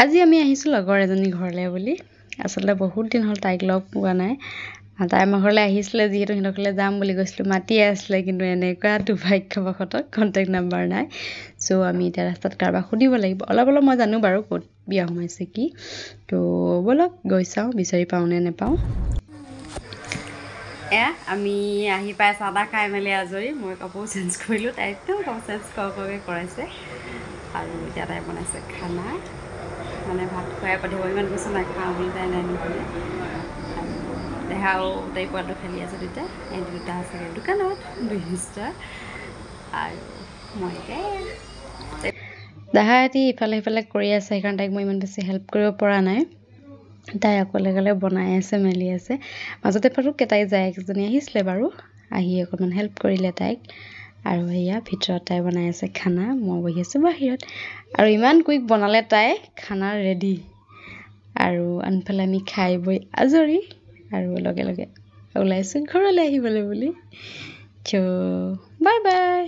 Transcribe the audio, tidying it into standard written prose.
আজি আমি আহিছোঁ লগৰ এজনী ঘৰলৈ বুলি। আচলতে বহুত দিন হ'ল তাইক লগ পোৱা নাই। তাই আমাৰ ঘৰলৈ আহিছিলে, যিহেতু সিহঁতৰ ঘৰলৈ যাম বুলি কৈছিলোঁ, মাতিয়ে আছিলে, কিন্তু এনেকুৱা দুৰ্ভাগ্যবশতঃ কণ্টেক্ট নাম্বাৰ নাই। চ' আমি এতিয়া ৰাস্তাত কাৰোবাক সুধিব লাগিব। অলপ অলপ মই জানো বাৰু ক'ত বিয়া সোমাইছে কি। ত' ব'লক গৈ চাওঁ বিচাৰি পাওঁ নে নাপাওঁ। এয়া আমি আহি পাই চাহ তাহ খাই মেলি আজৰি। মই কাপোৰ চেঞ্জ কৰিলোঁ, তাই একদম কাপোৰ চেঞ্জ কৰকৈ কৰাইছে। আৰু এতিয়া তাই বনাইছে খানা, মানে ভাত খুৱাই পঠিয়াব। ইমান কৈছোঁ নাখাওঁ বুলি, তাই নাই নুশুনে। আৰু দেহাও তাই পোৱালিটো খেলি আছে দুটা, এহেঁতি দুটা আছেগৈ দোকানত দুই সিষ্টাৰ। আৰু মই এতিয়া দেহাহঁতি ইফালে সিফালে কৰি আছে, সেইকাৰণে তাইক মই ইমান বেছি হেল্প কৰিব পৰা নাই। তাই অকলে অকলে বনাই আছে মেলি আছে। মাজতে পটককৈ তাইৰ জায়েক এজনী আহিছিলে বাৰু, আহি অকণমান হেল্প কৰিলে তাইক। আৰু সেয়া ভিতৰত তাই বনাই আছে খানা, মই বহি আছোঁ বাহিৰত। আৰু ইমান কুইক বনালে তাই খানা ৰেডি। আৰু আনফালে আমি খাই বৈ আজৰি আৰু লগে লগে ওলাইছোঁ ঘৰলৈ আহিবলৈ বুলি। চ' বাই বাই।